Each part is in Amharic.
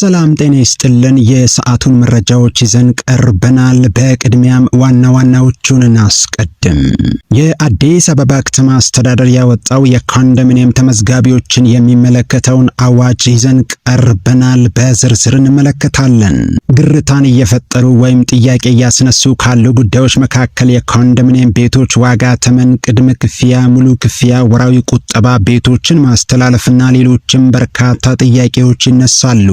ሰላም ጤና ይስጥልን። የሰዓቱን መረጃዎች ይዘን ቀርበናል። በቅድሚያም ዋና ዋናዎቹን እናስቀድም። የአዲስ አበባ ከተማ አስተዳደር ያወጣው የኮንዶሚኒየም ተመዝጋቢዎችን የሚመለከተውን አዋጅ ይዘን ቀርበናል። በዝርዝር እንመለከታለን። ግርታን እየፈጠሩ ወይም ጥያቄ እያስነሱ ካሉ ጉዳዮች መካከል የኮንዶሚኒየም ቤቶች ዋጋ ተመን፣ ቅድመ ክፍያ፣ ሙሉ ክፍያ፣ ወራዊ ቁጠባ፣ ቤቶችን ማስተላለፍና ሌሎችም በርካታ ጥያቄዎች ይነሳሉ።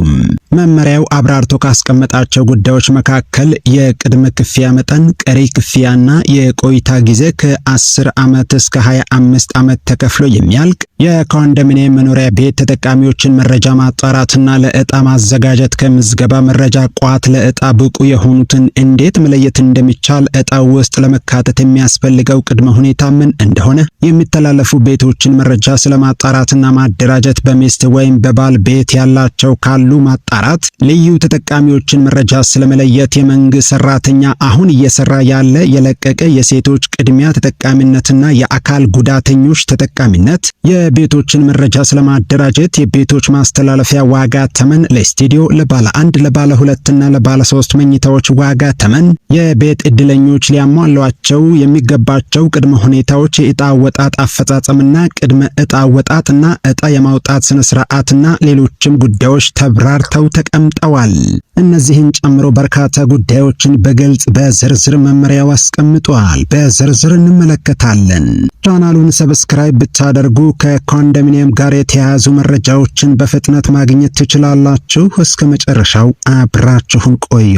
መመሪያው አብራርቶ ካስቀመጣቸው ጉዳዮች መካከል የቅድመ ክፍያ መጠን፣ ቀሪ ክፍያና የቆይታ ጊዜ ከ10 ዓመት እስከ 25 ዓመት ተከፍሎ የሚያልቅ፣ የኮንዶሚኒየም መኖሪያ ቤት ተጠቃሚዎችን መረጃ ማጣራትና ለዕጣ ማዘጋጀት፣ ከምዝገባ መረጃ ቋት ለዕጣ ብቁ የሆኑትን እንዴት መለየት እንደሚቻል፣ ዕጣው ውስጥ ለመካተት የሚያስፈልገው ቅድመ ሁኔታ ምን እንደሆነ፣ የሚተላለፉ ቤቶችን መረጃ ስለማጣራትና ማደራጀት፣ በሚስት ወይም በባል ቤት ያላቸው ካሉ ማጣራት፣ ልዩ ተጠቃሚዎችን መረጃ ስለመለየት፣ የመንግስት ሰራተኛ፣ አሁን እየሰራ ያለ፣ የለቀቀ፣ የሴቶች ቅድሚያ ተጠቃሚነትና የአካል ጉዳተኞች ተጠቃሚነት፣ የቤቶችን መረጃ ስለማደራጀት፣ የቤቶች ማስተላለፊያ ዋጋ ተመን ለስቱዲዮ፣ ለባለ አንድ፣ ለባለ ሁለትና ለባለ ሶስት መኝታዎች ዋጋ ተመን፣ የቤት እድለኞች ሊያሟሏቸው የሚገባቸው ቅድመ ሁኔታዎች፣ የዕጣ አወጣጥ አፈጻጸምና ቅድመ ዕጣ አወጣጥና ዕጣ የማውጣት ስነ ስርዓትና ሌሎችም ጉዳዮች ተብራርተው ተቀምጠዋል። እነዚህን ጨምሮ በርካታ ጉዳዮችን በግልጽ በዝርዝር መመሪያው አስቀምጧል። በዝርዝር እንመለከታለን። ቻናሉን subscribe ብታደርጉ ከኮንዶሚኒየም ጋር የተያያዙ መረጃዎችን በፍጥነት ማግኘት ትችላላችሁ። እስከ መጨረሻው አብራችሁን ቆዩ።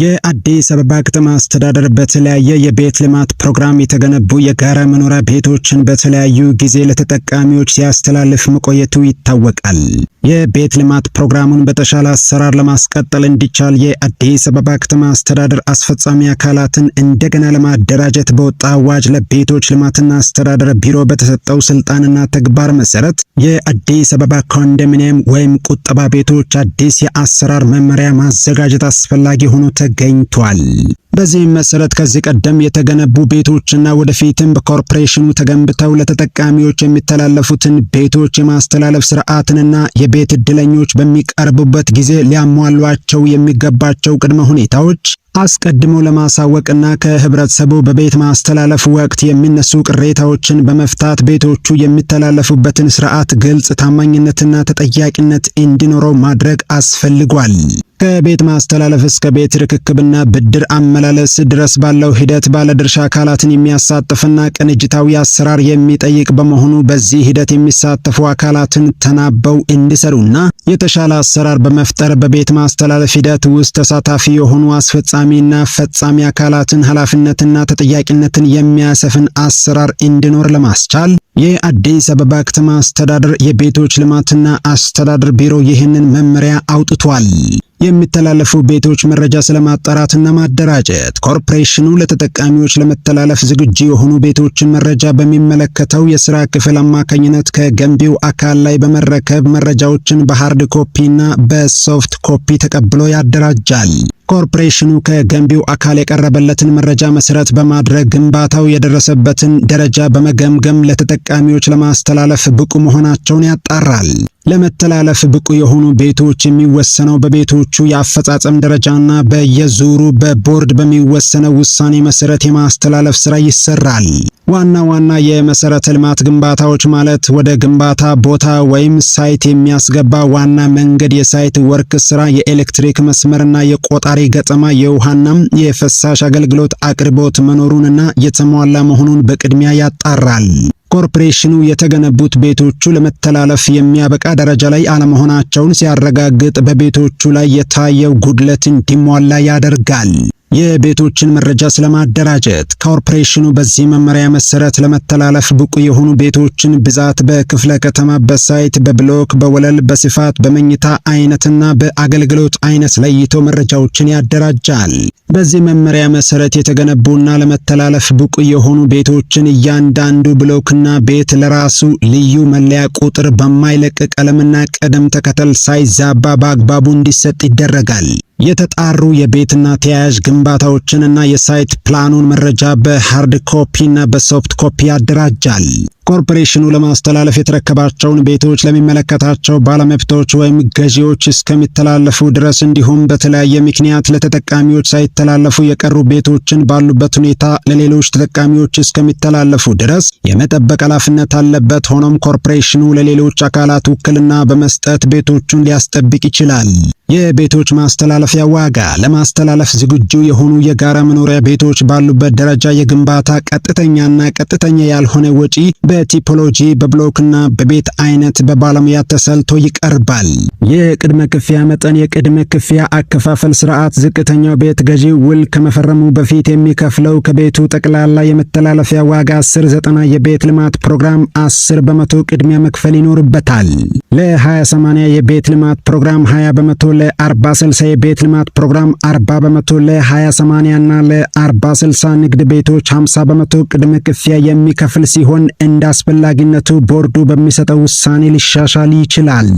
የአዲስ አበባ ከተማ አስተዳደር በተለያየ የቤት ልማት ፕሮግራም የተገነቡ የጋራ መኖሪያ ቤቶችን በተለያዩ ጊዜ ለተጠቃሚዎች ሲያስተላልፍ መቆየቱ ይታወቃል። የቤት ልማት ፕሮግራሙን በተሻለ አሰራር ለማስቀጠል እንዲቻል የአዲስ አበባ ከተማ አስተዳደር አስፈጻሚ አካላትን እንደገና ለማደራጀት በወጣ አዋጅ ለቤቶች ልማትና አስተዳደር ቢሮ በተሰጠው ስልጣንና ተግባር መሰረት የአዲስ አበባ ኮንዶሚኒየም ወይም ቁጠባ ቤቶች አዲስ የአሰራር መመሪያ ማዘጋጀት አስፈላጊ ሆኖ ተገኝቷል። በዚህም መሰረት ከዚህ ቀደም የተገነቡ ቤቶችና ወደፊትም በኮርፖሬሽኑ ተገንብተው ለተጠቃሚዎች የሚተላለፉትን ቤቶች የማስተላለፍ ስርዓትንና የቤት እድለኞች በሚቀርቡበት ጊዜ ሊያሟሏቸው የሚገባቸው ቅድመ ሁኔታዎች አስቀድሞ ለማሳወቅና ከህብረተሰቡ በቤት ማስተላለፍ ወቅት የሚነሱ ቅሬታዎችን በመፍታት ቤቶቹ የሚተላለፉበትን ስርዓት ግልጽ፣ ታማኝነትና ተጠያቂነት እንዲኖረው ማድረግ አስፈልጓል። ከቤት ማስተላለፍ እስከ ቤት ርክክብና ብድር አመላለስ ድረስ ባለው ሂደት ባለድርሻ አካላትን የሚያሳትፍና ቅንጅታዊ አሰራር የሚጠይቅ በመሆኑ በዚህ ሂደት የሚሳተፉ አካላትን ተናበው እንዲሰሩና የተሻለ አሰራር በመፍጠር በቤት ማስተላለፍ ሂደት ውስጥ ተሳታፊ የሆኑ አስፈጻሚና ፈጻሚ አካላትን ኃላፊነትና ተጠያቂነትን የሚያሰፍን አሰራር እንዲኖር ለማስቻል የአዲስ አበባ ከተማ አስተዳደር የቤቶች ልማትና አስተዳደር ቢሮ ይህንን መመሪያ አውጥቷል። የሚተላለፉ ቤቶች መረጃ ስለማጣራትና ማደራጀት ኮርፖሬሽኑ ለተጠቃሚዎች ለመተላለፍ ዝግጁ የሆኑ ቤቶችን መረጃ በሚመለከተው የስራ ክፍል አማካኝነት ከገንቢው አካል ላይ በመረከብ መረጃዎችን በ hard copy እና በ soft copy ተቀብሎ ያደራጃል። ኮርፖሬሽኑ ከገንቢው አካል የቀረበለትን መረጃ መሰረት በማድረግ ግንባታው የደረሰበትን ደረጃ በመገምገም ለተጠቃሚዎች ለማስተላለፍ ብቁ መሆናቸውን ያጣራል። ለመተላለፍ ብቁ የሆኑ ቤቶች የሚወሰነው በቤቶቹ የአፈጻጸም ደረጃና በየዙሩ በቦርድ በሚወሰነው ውሳኔ መሰረት የማስተላለፍ ስራ ይሰራል። ዋና ዋና የመሰረተ ልማት ግንባታዎች ማለት ወደ ግንባታ ቦታ ወይም site የሚያስገባ ዋና መንገድ፣ የ site work ስራ፣ የኤሌክትሪክ መስመርና የቆጣሪ ገጠማ፣ የውሃና የፍሳሽ አገልግሎት አቅርቦት መኖሩንና የተሟላ መሆኑን በቅድሚያ ያጣራል። ኮርፖሬሽኑ የተገነቡት ቤቶቹ ለመተላለፍ የሚያበቃ ደረጃ ላይ አለመሆናቸውን ሲያረጋግጥ በቤቶቹ ላይ የታየው ጉድለት እንዲሟላ ያደርጋል። የቤቶችን መረጃ ስለማደራጀት ኮርፖሬሽኑ በዚህ መመሪያ መሰረት ለመተላለፍ ብቁ የሆኑ ቤቶችን ብዛት በክፍለ ከተማ፣ በ site፣ በብሎክ፣ በወለል፣ በስፋት፣ በመኝታ አይነትና በአገልግሎት አይነት ለይቶ መረጃዎችን ያደራጃል። በዚህ መመሪያ መሰረት የተገነቡና ለመተላለፍ ብቁ የሆኑ ቤቶችን እያንዳንዱ ብሎክና ቤት ለራሱ ልዩ መለያ ቁጥር በማይለቅ ቀለምና ቅደም ተከተል ሳይዛባ በአግባቡ እንዲሰጥ ይደረጋል። የተጣሩ የቤትና ተያያዥ ግንባታዎችንና የ site ፕላኑን መረጃ በ hard copy እና በ soft copy ያደራጃል። ኮርፖሬሽኑ ለማስተላለፍ የተረከባቸውን ቤቶች ለሚመለከታቸው ባለመብቶች ወይም ገዢዎች እስከሚተላለፉ ድረስ እንዲሁም በተለያየ ምክንያት ለተጠቃሚዎች ሳይተላለፉ የቀሩ ቤቶችን ባሉበት ሁኔታ ለሌሎች ተጠቃሚዎች እስከሚተላለፉ ድረስ የመጠበቅ ኃላፊነት አለበት። ሆኖም ኮርፖሬሽኑ ለሌሎች አካላት ውክልና በመስጠት ቤቶቹን ሊያስጠብቅ ይችላል። የቤቶች ማስተላለፊያ ዋጋ ለማስተላለፍ ዝግጁ የሆኑ የጋራ መኖሪያ ቤቶች ባሉበት ደረጃ የግንባታ ቀጥተኛና ቀጥተኛ ያልሆነ ወጪ በቲፖሎጂ፣ በብሎክና በቤት አይነት በባለሙያ ተሰልቶ ይቀርባል። የቅድመ ክፍያ መጠን፣ የቅድመ ክፍያ አከፋፈል ስርዓት ዝቅተኛው ቤት ገዢ ውል ከመፈረሙ በፊት የሚከፍለው ከቤቱ ጠቅላላ የመተላለፊያ ዋጋ 10/90 የቤት ልማት ፕሮግራም 10% ቅድሚያ መክፈል ይኖርበታል። ለ20/80 የቤት ልማት ፕሮግራም 20%፣ ለ40/60 የቤት ልማት ፕሮግራም 40%፣ ለ20/80 እና ለ40/60 ንግድ ቤቶች 50% ቅድመ ክፍያ የሚከፍል ሲሆን እንደ አስፈላጊነቱ ቦርዱ በሚሰጠው ውሳኔ ሊሻሻል ይችላል።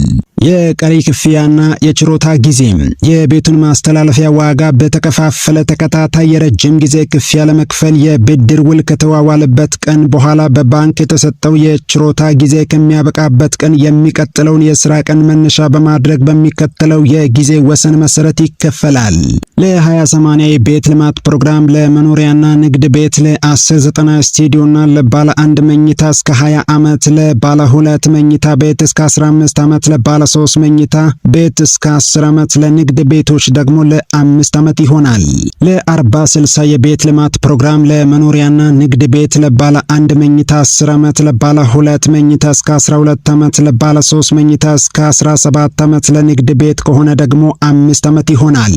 የቀሪ ክፍያና የችሮታ ጊዜ፣ የቤቱን ማስተላለፊያ ዋጋ በተከፋፈለ ተከታታይ የረጅም ጊዜ ክፍያ ለመክፈል የብድር ውል ከተዋዋለበት ቀን በኋላ በባንክ የተሰጠው የችሮታ ጊዜ ከሚያበቃበት ቀን የሚቀጥለውን የስራ ቀን መነሻ በማድረግ በሚከተለው የጊዜ ወሰን መሰረት ይከፈላል። ለ20/80 የቤት ልማት ፕሮግራም ለመኖሪያና ንግድ ቤት፣ ለ10/90 ስቱዲዮና ለባለ አንድ መኝታ እስከ 20 ዓመት፣ ለባለ ሁለት መኝታ ቤት እስከ 15 ዓመት፣ ለባለ 3 መኝታ ቤት እስከ 10 ዓመት፣ ለንግድ ቤቶች ደግሞ ለ5 ዓመት ይሆናል። ለ40/60 የቤት ልማት ፕሮግራም ለመኖሪያና ንግድ ቤት ለባለ አንድ መኝታ 10 ዓመት፣ ለባለ ሁለት መኝታ እስከ 12 ዓመት፣ ለባለ 3 መኝታ እስከ 17 ዓመት፣ ለንግድ ቤት ከሆነ ደግሞ 5 ዓመት ይሆናል።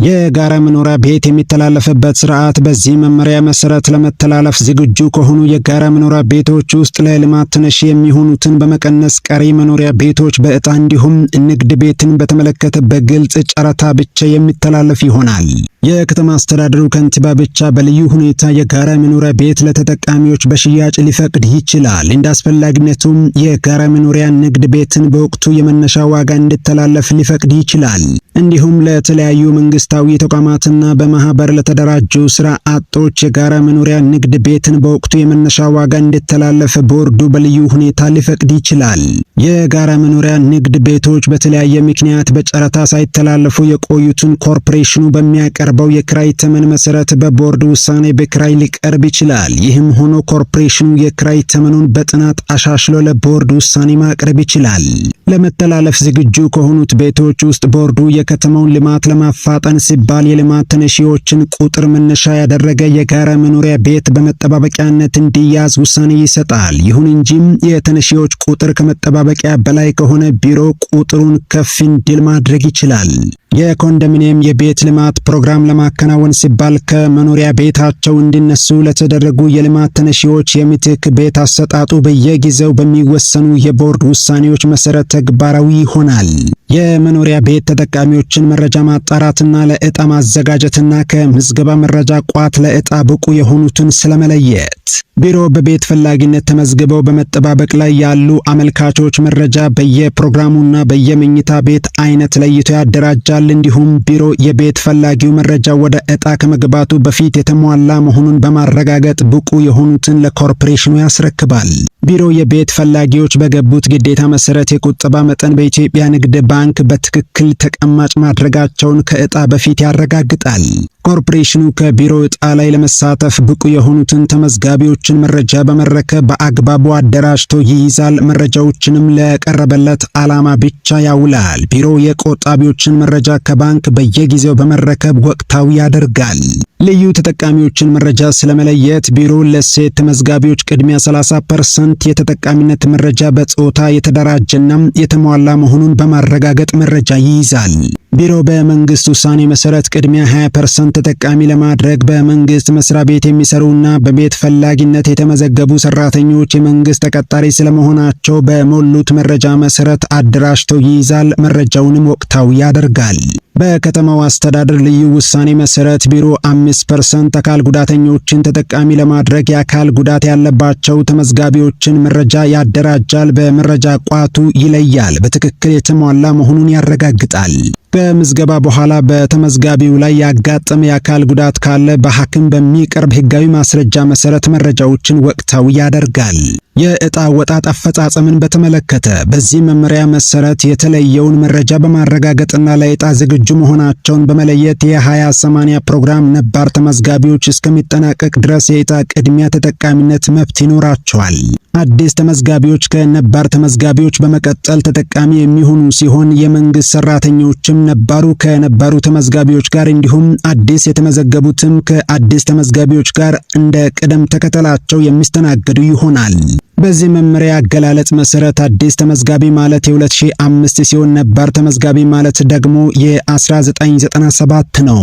የጋራ መኖሪያ ቤት የሚተላለፍበት ስርዓት በዚህ መመሪያ መሰረት ለመተላለፍ ዝግጁ ከሆኑ የጋራ መኖሪያ ቤቶች ውስጥ ለልማት ተነሺ የሚሆኑትን በመቀነስ ቀሪ መኖሪያ ቤቶች በዕጣ እንዲሁም ንግድ ቤትን በተመለከተ በግልጽ ጨረታ ብቻ የሚተላለፍ ይሆናል። የከተማ አስተዳደሩ ከንቲባ ብቻ በልዩ ሁኔታ የጋራ መኖሪያ ቤት ለተጠቃሚዎች በሽያጭ ሊፈቅድ ይችላል። እንደ አስፈላጊነቱም የጋራ መኖሪያ ንግድ ቤትን በወቅቱ የመነሻ ዋጋ እንዲተላለፍ ሊፈቅድ ይችላል። እንዲሁም ለተለያዩ መንግስታዊ ተቋማትና በማህበር ለተደራጁ ስራ አጦች የጋራ መኖሪያ ንግድ ቤትን በወቅቱ የመነሻ ዋጋ እንዲተላለፍ ቦርዱ በልዩ ሁኔታ ሊፈቅድ ይችላል። የጋራ መኖሪያ ንግድ ቤቶች በተለያየ ምክንያት በጨረታ ሳይተላለፉ የቆዩትን ኮርፖሬሽኑ በሚያቀርበው የክራይ ተመን መሰረት በቦርድ ውሳኔ በክራይ ሊቀርብ ይችላል። ይህም ሆኖ ኮርፖሬሽኑ የክራይ ተመኑን በጥናት አሻሽሎ ለቦርድ ውሳኔ ማቅረብ ይችላል። ለመተላለፍ ዝግጁ ከሆኑት ቤቶች ውስጥ ቦርዱ የከተማውን ልማት ለማፋጠን ሲባል የልማት ተነሺዎችን ቁጥር መነሻ ያደረገ የጋራ መኖሪያ ቤት በመጠባበቂያነት እንዲያዝ ውሳኔ ይሰጣል። ይሁን እንጂም የተነሺዎች ቁጥር ከመጠባበቂያ በላይ ከሆነ ቢሮ ቁጥሩን ከፍ እንዲል ማድረግ ይችላል። የኮንዶሚኒየም የቤት ልማት ፕሮግራም ለማከናወን ሲባል ከመኖሪያ ቤታቸው እንዲነሱ ለተደረጉ የልማት ተነሺዎች የምትክ ቤት አሰጣጡ በየጊዜው በሚወሰኑ የቦርድ ውሳኔዎች መሰረት ተግባራዊ ይሆናል። የመኖሪያ ቤት ተጠቃሚዎችን መረጃ ማጣራትና ለዕጣ ማዘጋጀትና ከምዝገባ መረጃ ቋት ለዕጣ ብቁ የሆኑትን ስለመለየት ቢሮ በቤት ፈላጊነት ተመዝግበው በመጠባበቅ ላይ ያሉ አመልካቾች መረጃ በየፕሮግራሙና በየመኝታ ቤት አይነት ለይቶ ያደራጃል። እንዲሁም ቢሮ የቤት ፈላጊው መረጃ ወደ ዕጣ ከመግባቱ በፊት የተሟላ መሆኑን በማረጋገጥ ብቁ የሆኑትን ለኮርፖሬሽኑ ያስረክባል። ቢሮ የቤት ፈላጊዎች በገቡት ግዴታ መሰረት የቁጠባ መጠን በኢትዮጵያ ንግድ ባንክ በትክክል ተቀማጭ ማድረጋቸውን ከዕጣ በፊት ያረጋግጣል። ኮርፖሬሽኑ ከቢሮ ዕጣ ላይ ለመሳተፍ ብቁ የሆኑትን ተመዝጋቢዎችን መረጃ በመረከብ በአግባቡ አደራጅቶ ይይዛል። መረጃዎችንም ለቀረበለት ዓላማ ብቻ ያውላል። ቢሮ የቆጣቢዎችን መረጃ ከባንክ በየጊዜው በመረከብ ወቅታዊ ያደርጋል። ልዩ ተጠቃሚዎችን መረጃ ስለመለየት ቢሮ ለሴት ተመዝጋቢዎች ቅድሚያ 30% የተጠቃሚነት መረጃ በጾታ የተደራጀና የተሟላ መሆኑን በማረጋገጥ መረጃ ይይዛል። ቢሮ በመንግስት ውሳኔ መሰረት ቅድሚያ 20% ተጠቃሚ ለማድረግ በመንግስት መስሪያ ቤት የሚሰሩና በቤት ፈላጊነት የተመዘገቡ ሰራተኞች የመንግስት ተቀጣሪ ስለመሆናቸው በሞሉት መረጃ መሰረት አደራጅቶ ይይዛል። መረጃውንም ወቅታዊ ያደርጋል። በከተማው አስተዳደር ልዩ ውሳኔ መሰረት ቢሮ 5% አካል ጉዳተኞችን ተጠቃሚ ለማድረግ የአካል ጉዳት ያለባቸው ተመዝጋቢዎችን መረጃ ያደራጃል፣ በመረጃ ቋቱ ይለያል፣ በትክክል የተሟላ መሆኑን ያረጋግጣል። ከምዝገባ በኋላ በተመዝጋቢው ላይ ያጋጠመ የአካል ጉዳት ካለ በሐኪም በሚቀርብ ሕጋዊ ማስረጃ መሰረት መረጃዎችን ወቅታዊ ያደርጋል። የዕጣ አወጣጥ አፈጻጸምን በተመለከተ በዚህ መመሪያ መሰረት የተለየውን መረጃ በማረጋገጥና ለዕጣ ዝግጁ መሆናቸውን በመለየት የ20/80 ፕሮግራም ነባር ተመዝጋቢዎች እስከሚጠናቀቅ ድረስ የዕጣ ቅድሚያ ተጠቃሚነት መብት ይኖራቸዋል። አዲስ ተመዝጋቢዎች ከነባር ተመዝጋቢዎች በመቀጠል ተጠቃሚ የሚሆኑ ሲሆን የመንግስት ሰራተኞችም ነባሩ ከነባሩ ተመዝጋቢዎች ጋር እንዲሁም አዲስ የተመዘገቡትም ከአዲስ ተመዝጋቢዎች ጋር እንደ ቅደም ተከተላቸው የሚስተናገዱ ይሆናል። በዚህ መመሪያ አገላለጽ መሰረት አዲስ ተመዝጋቢ ማለት የ2005 ሲሆን ነባር ተመዝጋቢ ማለት ደግሞ የ1997 ነው።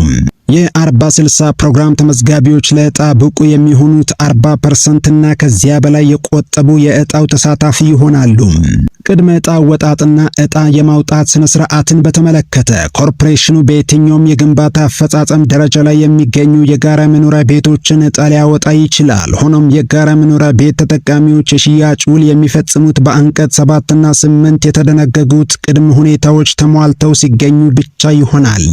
የ40/60 ፕሮግራም ተመዝጋቢዎች ለዕጣ ብቁ የሚሆኑት 40% እና ከዚያ በላይ የቆጠቡ የዕጣው ተሳታፊ ይሆናሉ። ቅድመ ዕጣ አወጣጥና ዕጣ የማውጣት ስነ ስርዓትን በተመለከተ ኮርፖሬሽኑ በየትኛውም የግንባታ አፈጻጸም ደረጃ ላይ የሚገኙ የጋራ መኖሪያ ቤቶችን ዕጣ ሊያወጣ ይችላል። ሆኖም የጋራ መኖሪያ ቤት ተጠቃሚዎች የሽያጭ ውል የሚፈጽሙት በአንቀጽ 7 እና 8 የተደነገጉት ቅድመ ሁኔታዎች ተሟልተው ሲገኙ ብቻ ይሆናል።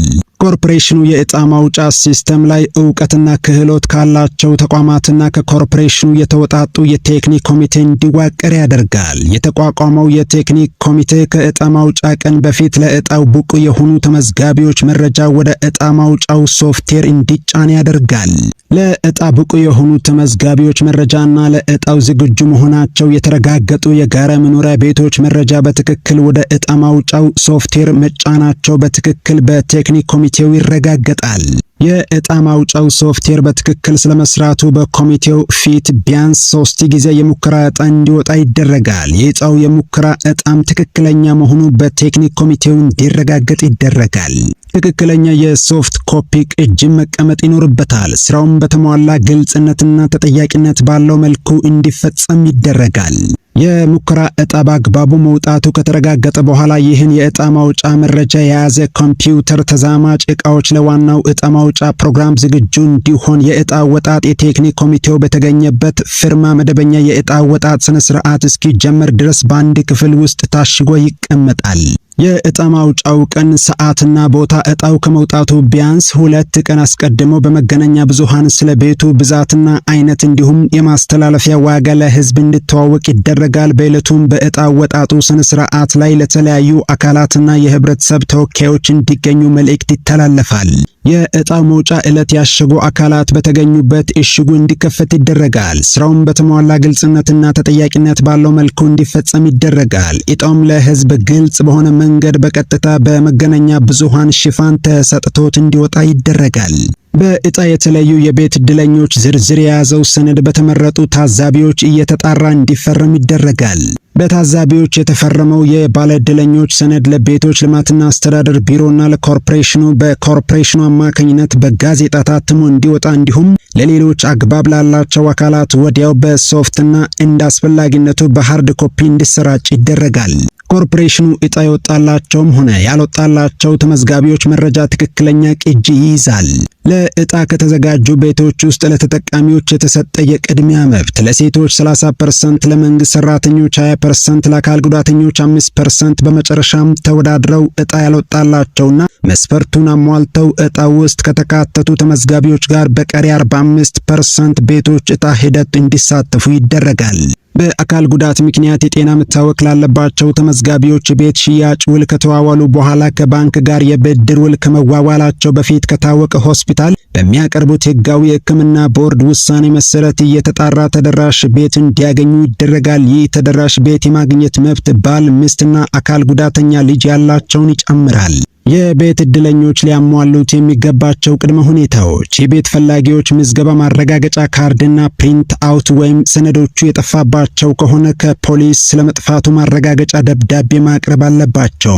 ኮርፖሬሽኑ የዕጣ ማውጫ system ላይ እውቀትና ክህሎት ካላቸው ተቋማትና ከኮርፖሬሽኑ የተወጣጡ የቴክኒክ ኮሚቴ እንዲዋቀር ያደርጋል። የተቋቋመው የቴክኒክ ኮሚቴ ከዕጣ ማውጫ ቀን በፊት ለዕጣው ብቁ የሆኑ ተመዝጋቢዎች መረጃ ወደ ዕጣ ማውጫው ሶፍትዌር እንዲጫን ያደርጋል። ለዕጣ ብቁ የሆኑ ተመዝጋቢዎች መረጃና ለዕጣው ዝግጁ መሆናቸው የተረጋገጡ የጋራ መኖሪያ ቤቶች መረጃ በትክክል ወደ ዕጣ ማውጫው ሶፍትዌር መጫናቸው በትክክል በቴክኒክ ኮሚቴው ይረጋገጣል። የዕጣ ማውጫው ሶፍትዌር በትክክል ስለመስራቱ በኮሚቴው ፊት ቢያንስ 3 ጊዜ የሙከራ ዕጣ እንዲወጣ ይደረጋል። የዕጣው የሙከራ ዕጣም ትክክለኛ መሆኑ በቴክኒክ ኮሚቴው እንዲረጋገጥ ይደረጋል። ትክክለኛ የ soft copy ቅጅ መቀመጥ ይኖርበታል። ስራውም በተሟላ ግልጽነትና ተጠያቂነት ባለው መልኩ እንዲፈጸም ይደረጋል። የሙከራ ዕጣ በአግባቡ መውጣቱ ከተረጋገጠ በኋላ ይህን የዕጣ ማውጫ መረጃ የያዘ ኮምፒውተር ተዛማጅ ዕቃዎች ለዋናው ዕጣ ማውጫ ፕሮግራም ዝግጁ እንዲሆን የዕጣ አወጣጥ የቴክኒክ ኮሚቴው በተገኘበት ፊርማ መደበኛ የዕጣ አወጣጥ ስነ ስርዓት እስኪጀመር ድረስ በአንድ ክፍል ውስጥ ታሽጎ ይቀመጣል። የዕጣ ማውጫው ቀን፣ ሰዓትና ቦታ ዕጣው ከመውጣቱ ቢያንስ 2 ቀን አስቀድሞ በመገናኛ ብዙሃን ስለ ቤቱ ብዛትና አይነት እንዲሁም የማስተላለፊያ ዋጋ ለሕዝብ እንዲተዋወቅ ይደረጋል። በዕለቱም በዕጣ አወጣጡ ስነ ስርዓት ላይ ለተለያዩ አካላትና የህብረተሰብ ተወካዮች እንዲገኙ መልእክት ይተላለፋል። የዕጣው መውጫ ዕለት ያሸጉ አካላት በተገኙበት እሽጉ እንዲከፈት ይደረጋል። ስራውም በተሟላ ግልጽነትና ተጠያቂነት ባለው መልኩ እንዲፈጸም ይደረጋል። ዕጣውም ለሕዝብ ግልጽ በሆነ መንገድ በቀጥታ በመገናኛ ብዙሃን ሽፋን ተሰጥቶት እንዲወጣ ይደረጋል። በዕጣ የተለዩ የቤት ዕድለኞች ዝርዝር የያዘው ሰነድ በተመረጡ ታዛቢዎች እየተጣራ እንዲፈረም ይደረጋል። በታዛቢዎች የተፈረመው የባለ ዕድለኞች ሰነድ ለቤቶች ልማትና አስተዳደር ቢሮና ለኮርፖሬሽኑ በኮርፖሬሽኑ አማካኝነት በጋዜጣ ታትሞ እንዲወጣ እንዲሁም ለሌሎች አግባብ ላላቸው አካላት ወዲያው በ soft ና እንደ አስፈላጊነቱ በ hard copy እንዲሰራጭ ይደረጋል። ኮርፖሬሽኑ ዕጣ የወጣላቸውም ሆነ ያልወጣላቸው ተመዝጋቢዎች መረጃ ትክክለኛ ቅጂ ይይዛል። ለዕጣ ከተዘጋጁ ቤቶች ውስጥ ለተጠቃሚዎች የተሰጠ የቅድሚያ መብት ለሴቶች 30%፣ ለመንግስት ሰራተኞች 20%፣ ለአካል ጉዳተኞች 5%፣ በመጨረሻም ተወዳድረው ዕጣ ያልወጣላቸውና መስፈርቱን አሟልተው ዕጣ ውስጥ ከተካተቱ ተመዝጋቢዎች ጋር በቀሪ 45% ቤቶች ዕጣ ሂደት እንዲሳተፉ ይደረጋል። በአካል ጉዳት ምክንያት የጤና መታወክ ላለባቸው ተመዝጋቢዎች የቤት ሽያጭ ውል ከተዋዋሉ በኋላ ከባንክ ጋር የብድር ውል ከመዋዋላቸው በፊት ከታወቀ ሆስፒታል በሚያቀርቡት ሕጋዊ የሕክምና ቦርድ ውሳኔ መሰረት እየተጣራ ተደራሽ ቤት እንዲያገኙ ይደረጋል። ይህ ተደራሽ ቤት የማግኘት መብት ባል፣ ሚስትና አካል ጉዳተኛ ልጅ ያላቸውን ይጨምራል። የቤት ዕድለኞች ሊያሟሉት የሚገባቸው ቅድመ ሁኔታዎች የቤት ፈላጊዎች ምዝገባ ማረጋገጫ ካርድና print out ወይም ሰነዶቹ የጠፋባቸው ከሆነ ከፖሊስ ስለመጥፋቱ ማረጋገጫ ደብዳቤ ማቅረብ አለባቸው።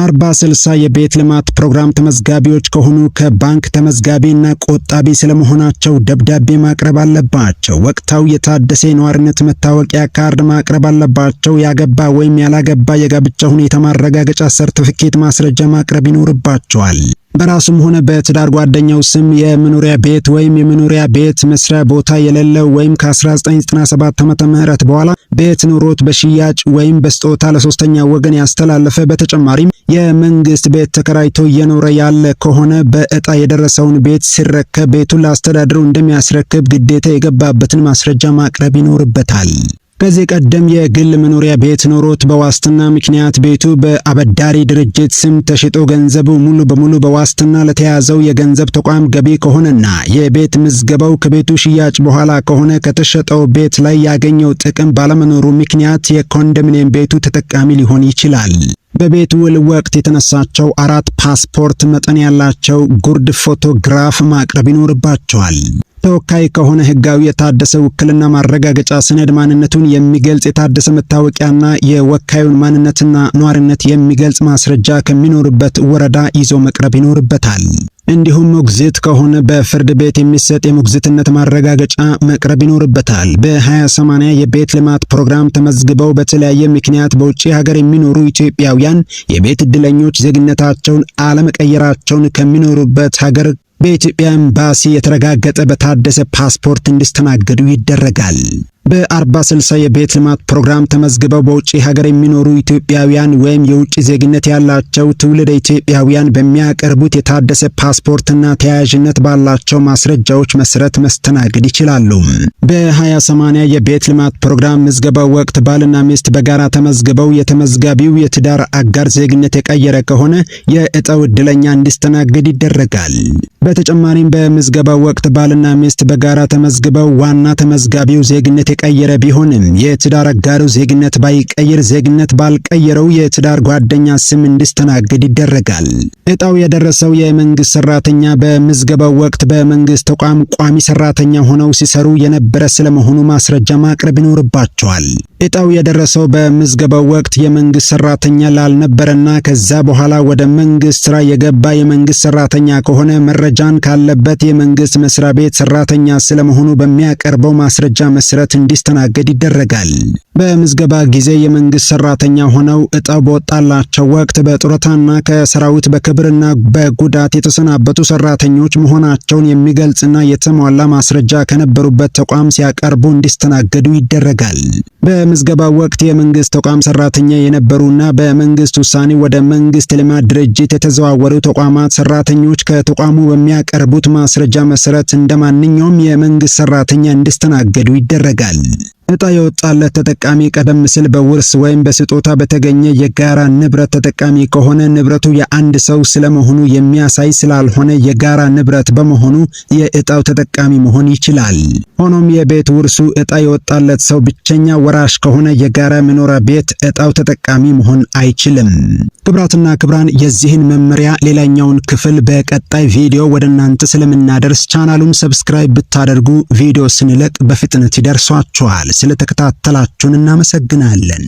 40/60 የቤት ልማት ፕሮግራም ተመዝጋቢዎች ከሆኑ ከባንክ ተመዝጋቢና ቆጣቢ ስለመሆናቸው ደብዳቤ ማቅረብ አለባቸው። ወቅታዊ የታደሰ የነዋሪነት መታወቂያ ካርድ ማቅረብ አለባቸው። ያገባ ወይም ያላገባ የጋብቻ ሁኔታ ማረጋገጫ ሰርቲፊኬት ማስረጃ ማቅረብ ይኖርባቸዋል። በራሱም ሆነ በትዳር ጓደኛው ስም የመኖሪያ ቤት ወይም የመኖሪያ ቤት መስሪያ ቦታ የሌለው ወይም ከ1997 ዓመተ ምህረት በኋላ ቤት ኖሮት በሽያጭ ወይም በስጦታ ለሶስተኛ ወገን ያስተላለፈ፣ በተጨማሪም የመንግስት ቤት ተከራይቶ እየኖረ ያለ ከሆነ በዕጣ የደረሰውን ቤት ሲረከብ ቤቱን ለአስተዳደሩ እንደሚያስረክብ ግዴታ የገባበትን ማስረጃ ማቅረብ ይኖርበታል። ከዚህ ቀደም የግል መኖሪያ ቤት ኖሮት በዋስትና ምክንያት ቤቱ በአበዳሪ ድርጅት ስም ተሽጦ ገንዘቡ ሙሉ በሙሉ በዋስትና ለተያዘው የገንዘብ ተቋም ገቢ ከሆነና የቤት ምዝገባው ከቤቱ ሽያጭ በኋላ ከሆነ ከተሸጠው ቤት ላይ ያገኘው ጥቅም ባለመኖሩ ምክንያት የኮንዶሚኒየም ቤቱ ተጠቃሚ ሊሆን ይችላል። በቤት ውል ወቅት የተነሳቸው 4 ፓስፖርት መጠን ያላቸው ጉርድ ፎቶግራፍ ማቅረብ ይኖርባቸዋል። ተወካይ ከሆነ ህጋዊ የታደሰ ውክልና ማረጋገጫ ሰነድ፣ ማንነቱን የሚገልጽ የታደሰ መታወቂያና የወካዩን ማንነትና ኗሪነት የሚገልጽ ማስረጃ ከሚኖርበት ወረዳ ይዞ መቅረብ ይኖርበታል። እንዲሁም ሞግዚት ከሆነ በፍርድ ቤት የሚሰጥ የሞግዚትነት ማረጋገጫ መቅረብ ይኖርበታል። በ20/80 የቤት ልማት ፕሮግራም ተመዝግበው በተለያየ ምክንያት በውጭ ሀገር የሚኖሩ ኢትዮጵያውያን የቤት ዕድለኞች ዜግነታቸውን አለመቀየራቸውን ከሚኖሩበት ሀገር በኢትዮጵያ ኤምባሲ የተረጋገጠ በታደሰ ፓስፖርት እንዲስተናገዱ ይደረጋል። በ40/60 የቤት ልማት ፕሮግራም ተመዝግበው በውጭ ሀገር የሚኖሩ ኢትዮጵያውያን ወይም የውጭ ዜግነት ያላቸው ትውልደ ኢትዮጵያውያን በሚያቀርቡት የታደሰ ፓስፖርትና ተያያዥነት ባላቸው ማስረጃዎች መሰረት መስተናገድ ይችላሉ። በ20/80 የቤት ልማት ፕሮግራም ምዝገባው ወቅት ባልና ሚስት በጋራ ተመዝግበው የተመዝጋቢው የትዳር አጋር ዜግነት የቀየረ ከሆነ የእጣው ዕድለኛ እንዲስተናገድ ይደረጋል። በተጨማሪም በምዝገባው ወቅት ባልና ሚስት በጋራ ተመዝግበው ዋና ተመዝጋቢው ዜግነት የቀየረ ቢሆንም የትዳር አጋሩ ዜግነት ባይቀይር ዜግነት ባልቀየረው የትዳር ጓደኛ ስም እንዲስተናገድ ይደረጋል። እጣው የደረሰው የመንግስት ሰራተኛ በምዝገባው ወቅት በመንግስት ተቋም ቋሚ ሰራተኛ ሆነው ሲሰሩ የነበረ ስለመሆኑ ማስረጃ ማቅረብ ይኖርባቸዋል። እጣው የደረሰው በምዝገባው ወቅት የመንግስት ሰራተኛ ላልነበረና ከዛ በኋላ ወደ መንግስት ስራ የገባ የመንግስት ሰራተኛ ከሆነ መረጃን ካለበት የመንግስት መስሪያ ቤት ሰራተኛ ስለመሆኑ በሚያቀርበው ማስረጃ መሰረት እንዲስተናገድ ይደረጋል። በምዝገባ ጊዜ የመንግስት ሰራተኛ ሆነው እጣው በወጣላቸው ወቅት በጡረታና ከሰራዊት በክብርና በጉዳት የተሰናበቱ ሰራተኞች መሆናቸውን የሚገልጽና የተሟላ ማስረጃ ከነበሩበት ተቋም ሲያቀርቡ እንዲስተናገዱ ይደረጋል። በምዝገባው ወቅት የመንግስት ተቋም ሰራተኛ የነበሩና በመንግስት ውሳኔ ወደ መንግስት ልማት ድርጅት የተዘዋወሩ ተቋማት ሰራተኞች ከተቋሙ በሚያቀርቡት ማስረጃ መሰረት እንደማንኛውም የመንግስት ሰራተኛ እንዲስተናገዱ ይደረጋል። እጣ የወጣለት ተጠቃሚ ቀደም ሲል በውርስ ወይም በስጦታ በተገኘ የጋራ ንብረት ተጠቃሚ ከሆነ ንብረቱ የአንድ ሰው ስለመሆኑ የሚያሳይ ስላልሆነ የጋራ ንብረት በመሆኑ የእጣው ተጠቃሚ መሆን ይችላል። ሆኖም የቤት ውርሱ እጣ የወጣለት ሰው ብቸኛ ወራሽ ከሆነ የጋራ መኖሪያ ቤት እጣው ተጠቃሚ መሆን አይችልም። ክቡራትና ክቡራን፣ የዚህን መመሪያ ሌላኛውን ክፍል በቀጣይ ቪዲዮ ወደ እናንተ ስለምናደርስ ቻናሉን subscribe ብታደርጉ ቪዲዮ ስንለቅ በፍጥነት ይደርሷችኋል። ስለተከታተላችሁን እናመሰግናለን።